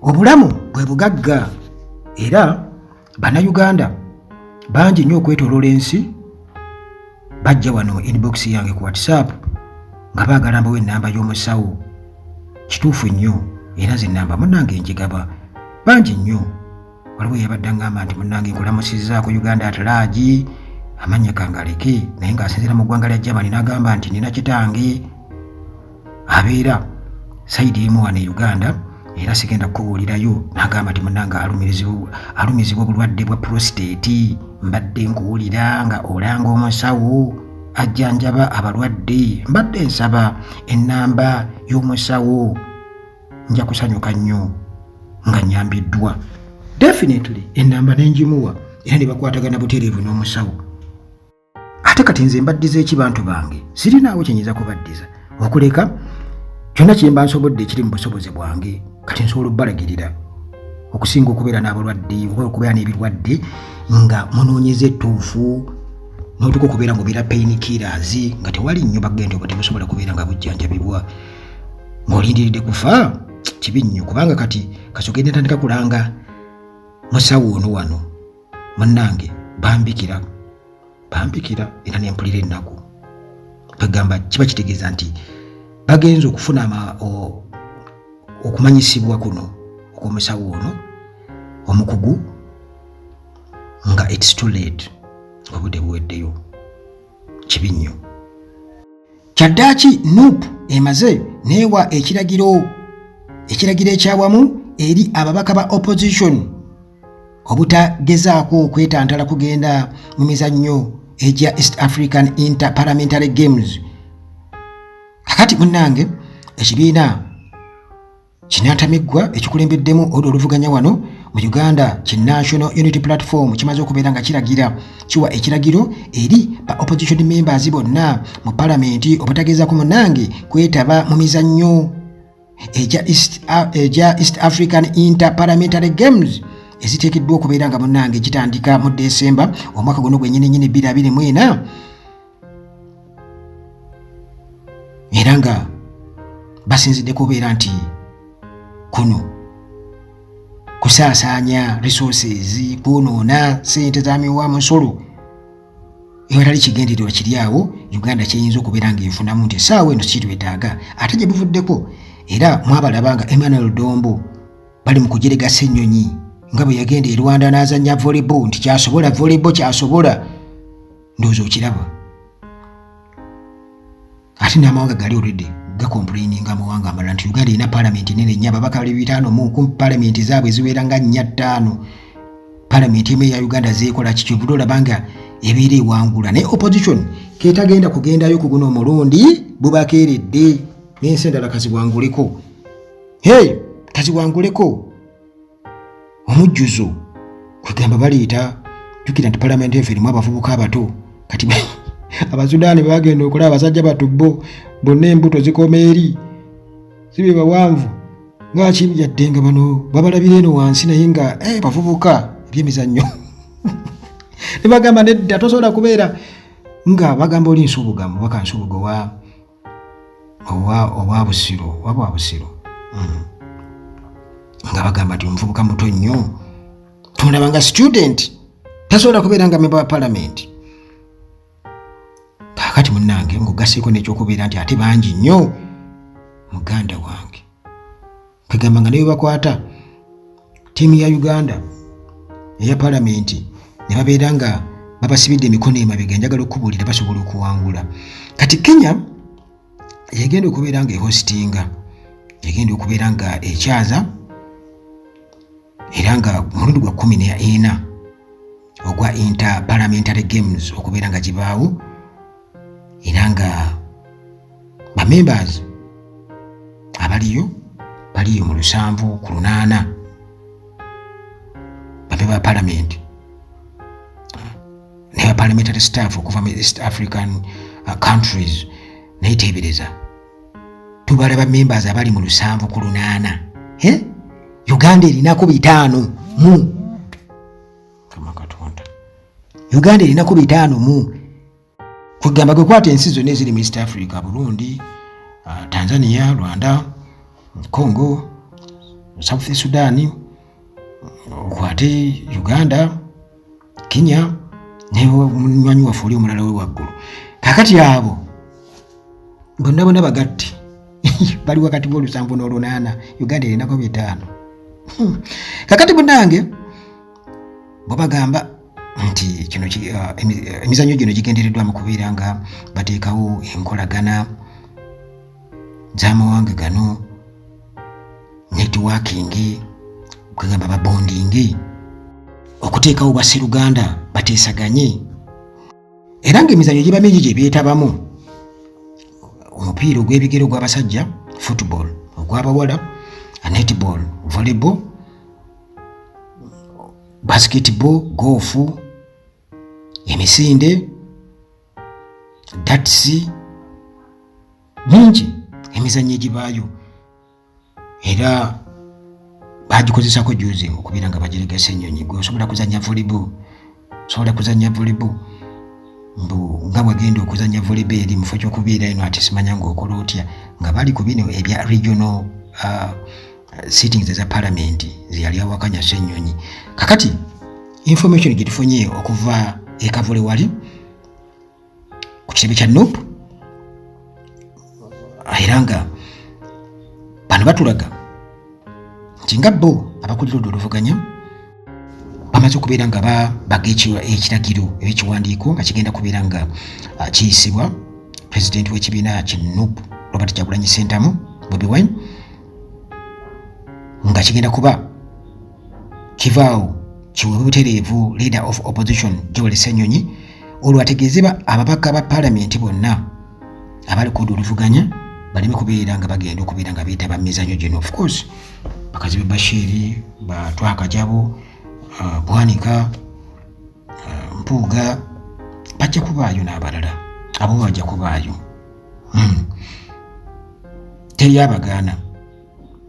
Obulamu bwe bugagga, era Bannayuganda bangi nnyo okwetooloola ensi bajja wano mu inbox yange ku WhatsApp nga baagala mbawe ennamba y'omusawo. Kituufu nnyo, era nze ennamba munnange njigaba bangi nnyo. Waliwo eyabadde aŋŋamba nti munnange nkulamusizzaako Uganda at large, amannya kangaleke, naye ng'asinziira mu ggwanga lya Germany, n'agamba nti nina kitange abeera sayidi emu wano e Uganda era sigenda kukubuulirayo, n'agamba nti munnange alumizibwa obulwadde bwa prostate, mbadde nkuwulira nga olanga omusawo ajjanjaba abalwadde, mbadde nsaba ennamba y'omusawo, nja kusanyuka nnyo nga nyambiddwa. Definitely ennamba nenjimuwa era ne bakwatagana butereevu n'omusawo. Ate kati nze mbaddiza eki bantu bange? Sirinaawo kyenyinza kubaddiza okuleka kyonna kyemba nsobodde ekiri mu busobozi bwange. Kati nsobola okubalagirira okusinga okubeera n'abalwadde oba okubeera n'ebirwadde nga munoonyeza ettuufu n'otuuka okubeera ng'obeera pain killers nga tewali nnyo bagenda oba tebusobola kubeera nga bujjanjabibwa ng'olindiridde kufa. Kibi nnyo, kubanga kati kasooke ntandika kulanga musawo ono wano, munnange bambikira bampikira era nempulira ennaku. Kwegamba kiba kitegeeza nti bagenza okufuna okumanyisibwa kuno okw'omusawo ono omukugu nga it's too late, obudde buweddeyo. Kibi nnyo. Kyaddaaki NUP emaze neewa ekiragiro ekyawamu eri ababaka ba opposition obutagezaako okwetantala kugenda mu mizannyo egya East African Inter Parliamentary Games. Kakati munnange, ekibiina kinantamiggwa ekikulembeddemu olwo oluvuganya wano mu Uganda ki National Unity Platform kimaze okubeera nga kiragira, kiwa ekiragiro eri ba opposition members bonna mu palamenti obutagezaako munnange kwetaba mu mizannyo egya East African Inter Parliamentary Games eziteekeddwa okubeera nga munnange gitandika mu Desemba omwaka guno gwennyini nnyini 2024, era nga basinzidde kubeera nti kuno kusaasaanya resources, kwonoona sente za miwa musolo ewatali kigendererwa kiri awo Uganda kyeyinza okubeera ng'efunamu nti essaawa eno kitwetaaga. Ate gye buvuddeko era mwabalaba nga Emmanuel Dombo bali mu kujerega Ssenyonyi nga bwe yagenda e Rwanda n'azannya volleyball nti kyasobola, volleyball kyasobola, ndowooza okiraba. Ate n'amawanga gali already gacomplaininga amawanga amalala nti Uganda erina palamenti nene nnyo, ababaka bali 50 mu ku palamenti zaabwe ziwera nga nnya ttaano, palamenti emu eya Uganda zeekola kiki? Obudde olaba nga ebeera ewangula, naye opposition ketagenda kugendayo ku guno omulundi bubakeeredde n'ensi endala kaziwanguleko, hey, kaziwanguleko omujjuzo. Kwegamba baleeta, jjukira nti palamenti efe erimu abavubuka abato. Kati Abasudaani bagenda okulaba abasajja batu bo bonna embuto zikoma eri, si be bawanvu ngaki yadde nga bano babalabira eno wansi, naye nga bavubuka ebyemizannyo ne bagamba nedda, tosobola kubeera nga bagamba oli Nsubuga, mubaka Nsubuga owa Busiro, owa bwa Busiro. Nga bagamba nti omuvubuka muto nnyo, tumulaba nga student, tasobola kubeera nga memba wa palamenti. Kaakati munnange, ng'ogaseeko n'ekyokubeera nti ate bangi nnyo, muganda wange, kwegamba nga ne bakwata ttiimu ya Uganda eya palamenti ne babeera nga babasibidde emikono emabega, njagala okubuulira basobola okuwangula. Kati Kenya yegenda okubeera nga ehostinga, egenda okubeera nga ekyaza, era nga mulundi gwa 14 ogwa Inter Parliamentary Games okubeera nga gibaawo, era nga bamembers abaliyo baliyo mu 78 bamemba ba parliament ne ba parliamentary staff okuva mu East African countries. Naye teebereza, tubala ba members abali mu 78. Uganda erinako 50 mu, kama Katonda, Uganda erinako 50 mu. Kwegamba gwe kwata ensi zonna eziri mu East Africa, Burundi, Tanzania, Rwanda, Congo, South Sudan, okwate Uganda, Kenya ne munywanyi waffe oli omulala we waggulu. Kakati abo bonna bonna bagatte bali wakati w'olusanvu n'olunaana, Uganda erinako 5. Kakati munnange bwe bagamba nti kino emizannyo gino gigendereddwa mu kubeera nga bateekawo enkolagana z'amawanga gano, networking, kwegamba babondingi, okuteekawo bwasseruganda bateesaganye, era ng'emizannyo giba mingi gye beetabamu: omupiira ogw'ebigere ogw'abasajja, football, ogw'abawala, netball, volleyball, basketball, golf, emisinde, darts, mingi emizannyo egibaayo. Era bagikozesako juzi okubeera nga bagiregesa ennyonyi. Gwe osobola kuzanya volleyball, osobola kuzanya volleyball mbu nga bwagenda okuzanya volleyball eri mufo ky'okubeera eno, ate simanya ng'okola otya nga bali ku bino ebya regional sittings eza parliament zeyali awakanya Ssenyonyi. Kakati information gye tufunye okuva e Kavule wali ku kitebe kya NUP, era nga bano batulaga nti nga bo abakulira oludda oluvuganya bamaze okubeera nga babaga ekiragiro oba ekiwandiiko nga kigenda kubeera nga kiyisibwa pulezidenti w'ekibiina ki NUP, Robert Kyagulanyi Ssentamu, Bobi Wine, nga kigenda kuba kivaawo kiweebwe butereevu leader of opposition Joel Ssenyonyi, olwo ategeeze ababaka ba paalamenti bonna abali ku ludda oluvuganya baleme kubeera nga bagenda okubeera nga beetaba mu mizannyo gino. Of course bakazi be Bashiri, batwakajabo, Bwanika, Mpuuga bajja kubaayo n'abalala abo bajja kubaayo. Teri abagaana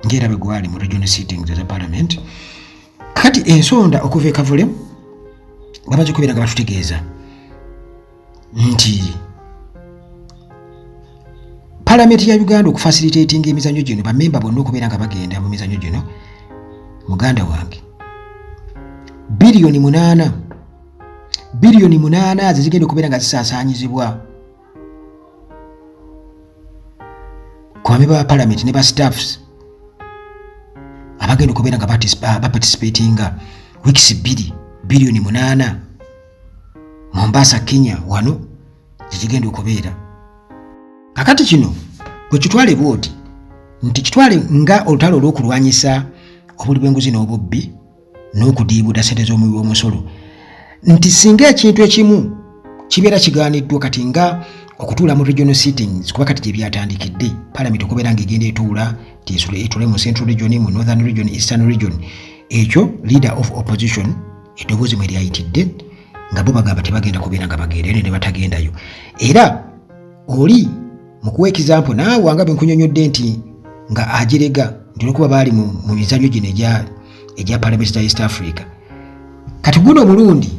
ngaera bwe gwali mu regional sittings eza parliament. Kati ensonda okuva e Kavule bamaze okubeera nga batutegeeza nti palamenti ya Uganda okufacilitatinga emizannyo gino, bamemba bonna okubeera nga bagenda mu mizannyo gino, muganda wange, 8 biliyoni, 8 biliyoni ze zigenda okubeera nga zisaasaanyizibwa ku bamemba ba palamenti ne ba staffs abagenda okubeera nga baparticipatinga weeks 2. 8 biliyoni Mombasa, Kenya wano gyekigenda okubeera. Kakati kino bwe kitwale bwoti nti kitwale nga olutalo olw'okulwanyisa obuli bw'enguzi n'obubbi n'okudiibuda sente z'omuwi w'omusolo, nti singa ekintu ekimu kibeera kigaaniddwa kati nga okutuula mu regional sittings, kuba kati gye byatandikidde, palamenti okubeera ng'egenda etuula ti etuule mu Central Region, mu Northern Region, Eastern Region, ekyo leader of opposition eddoboozi mwe lyayitidde nga bo bagamba tebagenda kubeera nga bagenda eno ne batagendayo. Era oli mu kuwa example naawe nga bwe nkunyonyodde nti nga agirega nti olwokuba baali mu mizannyo gino egya parliament za East Africa, kati guno omulundi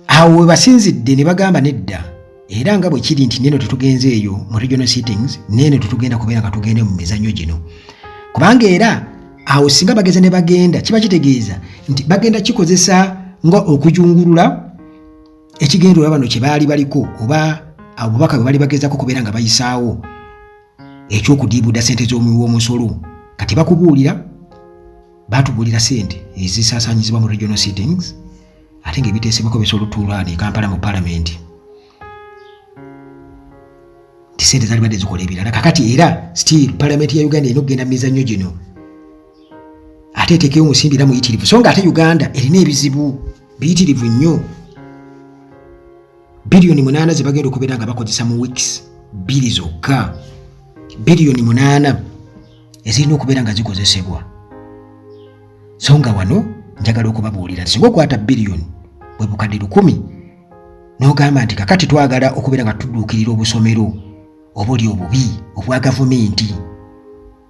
awo we basinzidde ne bagamba nedda. Era nga bwe kiri nti neno tetugenze eyo mu regional sittings, neeno tetugenda kubeera nga tugende mu mizannyo gino, kubanga era awo singa bageza ne bagenda kiba kitegeeza nti bagenda kikozesa nga okujungulula ekigendererwa bano kye baali baliko oba obubaka bwe bali bagezako kubeera nga bayisaawo ekyokudiibuda sente z'omuwi w'omusolo. Kati bakubuulira, batubuulira sente ezisaasaanyizibwa mu regional sittings, ate ng'ebiteesebwako bisobola otuulwa e Kampala mu palamenti, nti sente zali badde zikola ebirala. Kakati era still palamenti ya Uganda erina okugenda mu mizannyo gino ate eteekeyo omusimbi era muyitirivu, so nga ate Uganda erina ebizibu biyitirivu nnyo. 8 biliyoni ze bagenda okubeera nga bakozesa mu weeks 2 zokka, 8 biliyoni ezirina okubeera nga zikozesebwa. So nga wano njagala okubabuulira nti singa okwata biliyoni bwe bukadde 1,000 n'ogamba nti kakati twagala okubeera nga tudduukirira obusomero obuli obubi obwa gavumenti,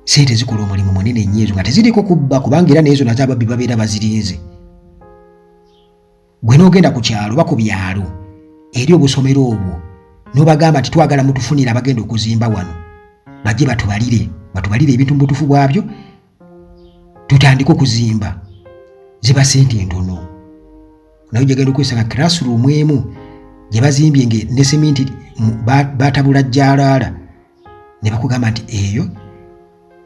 sente zikola omulimu munene nnyo ezo nga teziriko kubba, kubanga era n'ezo nazo ababbi babeera bazirinze. Gwe n'ogenda ku kyalo oba ku byalo eri obusomero obwo n'obagamba nti twagala mutufunire abagenda okuzimba wano bajje batubalire, batubalire ebintu mu butuufu bwabyo. Tutandike okuzimba, ziba sente ntono, naye ojagenda okwesanga classroom emu gye bazimbye nge ne seminti batabula jalaala, ne bakugamba nti eyo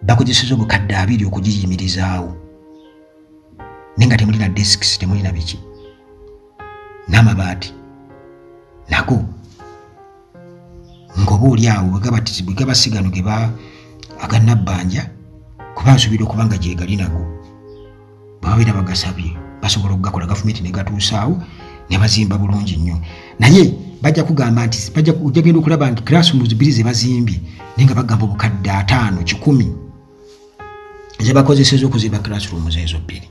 bakozeseza obukadde 20 okugiyimirizaawo, naye nga temulina desks, temulina biki, n'amabaati nago ng'oba oli awo bwe gaba si gano ge ba agannabbanja, kuba nsuubira okuba nga gyegali nago bwe babeera bagasabye basobola okugakola, gavumenti ne gatuusaawo ne bazimba bulungi nnyo. Naye bajja kugamba nti ojja genda okulaba nti classrooms bbiri ze bazimbye, naye nga bagamba obukadde 50, 100 ze bakozeseza okuzimba classrooms ezo bbiri.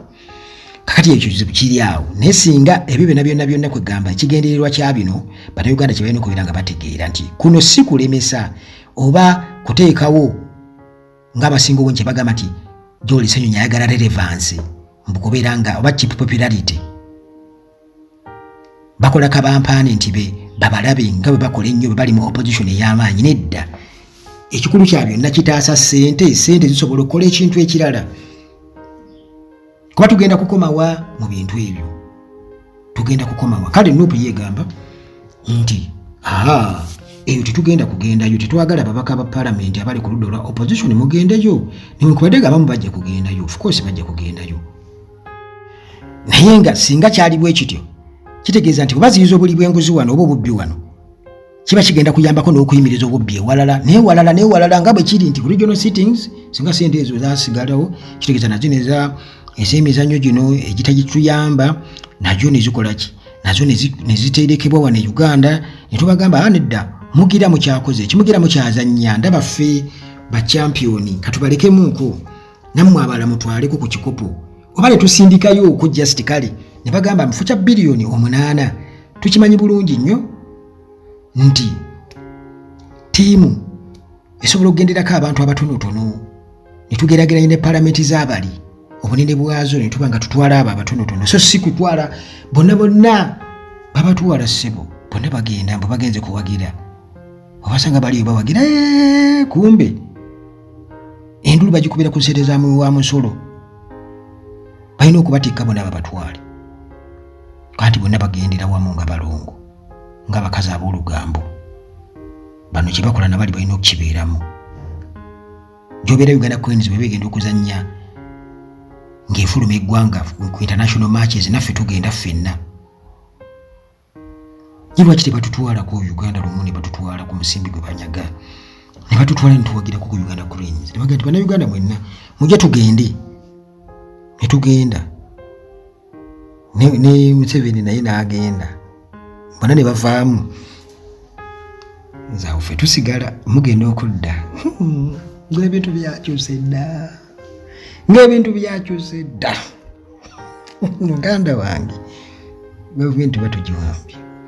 Kakati ekyo kizibu kiri awo. Naye singa ebyo byonna byonna byonna, kwegamba ekigendererwa kya bino, Bannayuganda kye balina okubeera nga bategeera nti kuno si kulemesa oba kuteekawo ng'abasinga obungi kye bagamba nti Joel Ssenyonyi ayagala relevance, mbu kubeera nga oba cheap popularity. Bakola kabampaane nti be babalabe nga bwe bakola ennyo bwe bali mu opposition ey'amaanyi. Nedda, ekikulu kya byonna kitaasa ssente. Ssente zisobola okukola ekintu ekirala, kuba tugenda kukomawa mu bintu ebyo, tugenda kukomawa. Kale NUP yeegamba nti aa, eyo tetugenda kugendayo, tetwagala babaka ba palamenti abali ku ludda olwa opposition mugendeyo, newankubadde nga abamu bajja kugendayo, of course bajja kugendayo. Naye nga singa kyali bwe kityo, kitegeeza nti obaziyiza obuli bw'enguzi wano oba obubbi wano, kiba kigenda kuyambako n'okuyimiriza obubbi ewalala newalala newalala, nga bwe kiri nti regional sittings, singa sente ezo zasigalawo, kitegeeza nazo neza ez'emizannyo gino egitagituyamba najo nezikola ki, nazo neziterekebwa wano e Uganda, ne tubagamba, "Ah, nedda, mugira mukyakoze ekimugira mukyazannya, ndaba ffe bachampiyoni, katubalekemuuko, nammwe abala mutwaleko ku kikopo," oba ne tusindikayo okwo just. Kale ne bagamba mufo kya biliyoni 8. Tukimanyi bulungi nnyo nti ttiimu esobola okugenderako abantu abatonotono, ne tugeraageranya ne palamenti z'abali obunene bwazo, ne tuba nga tutwala abo abatonotono, so si kutwala bonna bonna. Babatwala, ssebo, bonna bagenda mbu bagenze kuwagira, obasanga baliyo bawagira, kumbe endulu bagikubira ku nsente za muwi wa musolo. Balina okubatikka bonna babatwale, kanti bonna bagendera wamu nga balongo, ng'abakazi ab'olugambo. Bano kye bakola nabali balina okukibeeramu. Gyobeera Uganda Cranes bwe begenda okuzannya ng'efuluma eggwanga ku international matches, naffe tugenda ffenna. Ye lwaki tebatutwalako Uganda lumu, ne batutwala ku musimbi gwe banyaga, ne batutwala ne tuwagirako ku Uganda Cranes, ne bagamba nti, "Bannayuganda mwenna mujje tugende," ne tugenda ne Museveni naye n'agenda, bonna ne bavaamu, nze awo ffe tusigala. Mugenda okudda ng'ebintu byakyuse dda, ng'ebintu byakyuse dda. Muganda wange, gavumenti batugiwambye.